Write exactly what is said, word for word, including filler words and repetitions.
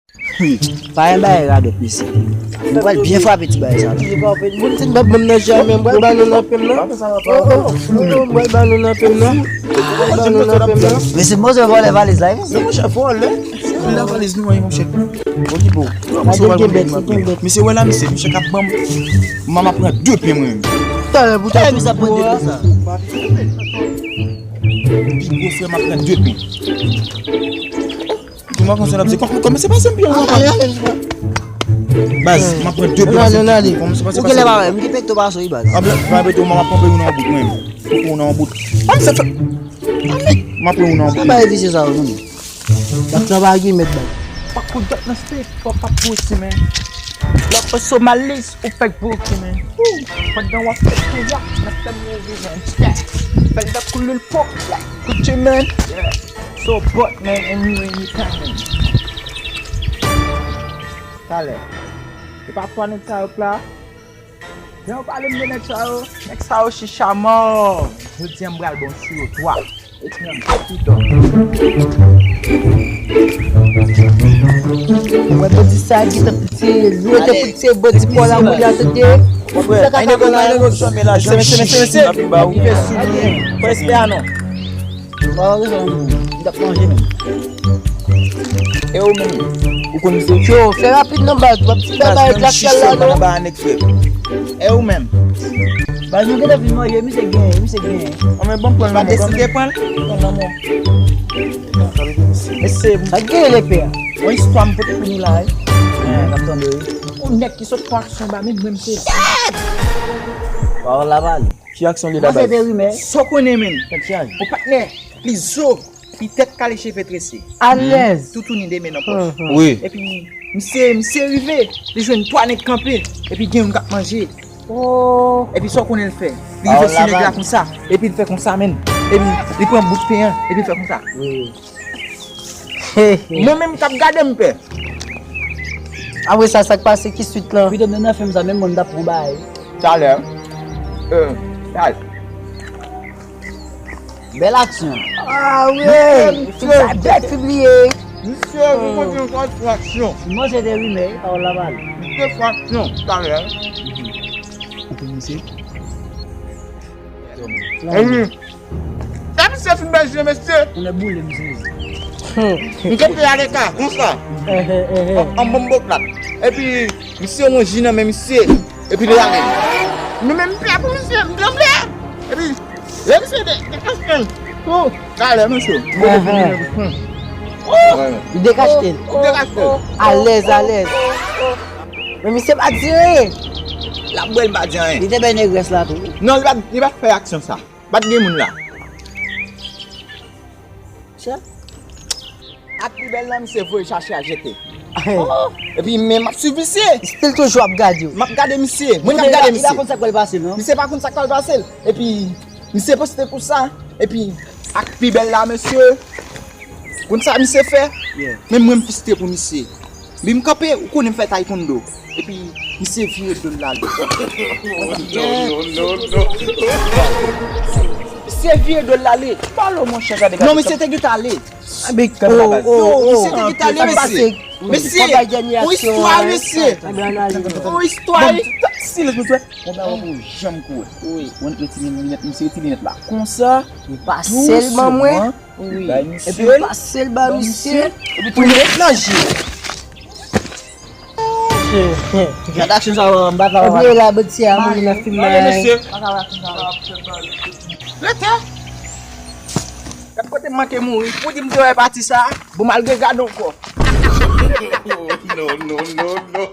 Pa gen bagay radòt, mesye. Nou pral byen frape ti bagay sa la. Moun si n p ap ban m nan jan, men m pral ba nou nan pen m nan. Oh, oh, oh, m pral ba nou nan pen m nan. M pral ba nou nan pen m nan. Mesye, mwen se vòlè valiz la, wi. Non, monchè, vòlè. Se vòlè valiz nou an, monchè. Okipe w. Misye wè la, misye, misye k ap ban m. Mama pran de pen mwen menm. Talè pou talè, sa pran de pen sa. Pi gwo frè m ap pran de pen. Di mwen konsa l ap di, kòm, kòm se pase m pye w anba. Baz, m ap pran de pen. Ann ale, ann ale. Kòm se pase, ou genlè pa wè, m gen pekto pa sou li, baz. Ann ale, pa pekto, m ap pran yon nan yon bout mwen. Pran yon nan yon bout. Kòm se fè. Ann ale, m ap pran yon nan yon bout. Sa bay visye sa yo, non? Bak sa pa gen mèt bay. Pa kou dòt nan stage, pa pa pouse, men. Lòt pèsonaliz, ou fèk bouke, men. Pandan w ap fè tou ya, n ap fè move, men. Fè l dak kou lil pop, like, Gucci, men. Yeah. So, but, man, anyway, anytime, man. Talè. E pa twa nèg sa yo k la? Jan yo pale m de nèg sa yo, nèg sa yo chicha mò. Jodi a m pral bon sou yo twa. Epi m ap fè pito. Wè bandi sa gentan pouse, li gentan pouse bandi pò la kounye a, tande. Sa ka fè mal. Mesye, mesye, mesye, mesye. Respè a non. Bon, rezon, m t ap manje menm. E ou menm, ou konn misye? Yo, fè rapid non, baz, w ap ti fè bay glasyèl la, non? Anba nèg frè. E ou menm? Baz, nou gentan fin manje, misye genyen, misye genyen. An, men bon, pran l, pa deside pran l. Pran l, non. Mesye, sa genyen, lepè a? Yon istwa m pote pou nou la, wi. N ap tande, wi. Yon nèg ki sot pran aksyon ba men mwen, misye. Pawòl la pale. Ki aksyon li dabaz? Sa w konnen, men. Tèt chaje. Yon patnè, li zo, li tèt kale, cheve trese. Alèz. Toutouni de men nan pòch. Wi. Epi, misye, misye rive, li jwenn twa nèg kanpe, epi gen youn k ap manje. Oh. Epi sa w konnen l fè? Li rive sou nèg la konsa, epi l fè konsa, men. Epi, li pran bout pen an, epi l fè konsa. Wi. Mwen menm k ap gade m pè. Apre sa, sa k pase? Ki swit lan? Pito m nan fèm sa, menm mwen m t ap pran bagay. Talè. Euh, talè. Bèl aksyon. Ah wi. Fim sa bèl, pibliye. Misye, nou kontinye fè aksyon. Mwen se de rimè, pawòl la pale. Misye fè aksyon, talè. Ou konn misye? Ewi. Sa misye fin bèl je, mesye. Ou nèk boule, misye. M kanpe aleka, konsa. An, an bonboklat. Epi, misye wè ji nan men misye. Epi li ale. Nou menm pè pou misye, m tranble. Epi, lè misye de, dekache l. Oh, talè, mesye. Oh. Li dekache l. Li dekache l. Alèz, alèz. Men misye pa di anyen. L ap bwè, l pa di anyen. Li te bay nègrès la tou. Non, li pa, li pa fè aksyon sa. Pa t gen moun la. Chè. Ak pi bèl la, misye voye chache al jete. Oh! Epi, men m ap swiv misye. Still toujou ap gade w. M ap gade misye. Mwen k ap gade misye. Li pa konn sa k pral pase l, non? Misye pa konn sa k pral pase l. Epi, misye poste pou sa. Epi, ak pi bèl la, mesye. Konn sa misye fè? Yeah. Men mwen m poste pou misye. Epi m kanpe, ou konnen m fè taekwondo. Epi, misye vire do l ale. Non, non, non, non. Misye vire do l ale. Pale, monchè, gade, gade. Non, misye te gentan ale. Non, misye te gentan ale, mesye. Mesye, yon istwa, mesye. Yon istwa. Silans, mesye. Bon, men ou janm kouri. Wi. Mwen retire linèt, misye retire linèt la. Konsa, li pase l ban mwen. Wi. Epi l pase l ba misye. Epi tou l ret nan je. Gade aksyon sa yo, m pa ka wè. Epi la, bèt si a mouri nan fim nan. Rete. Gad kote m manke mouri. Pou di m te wè pati sa, bon, malgre gade ankò. Non, non, non, non.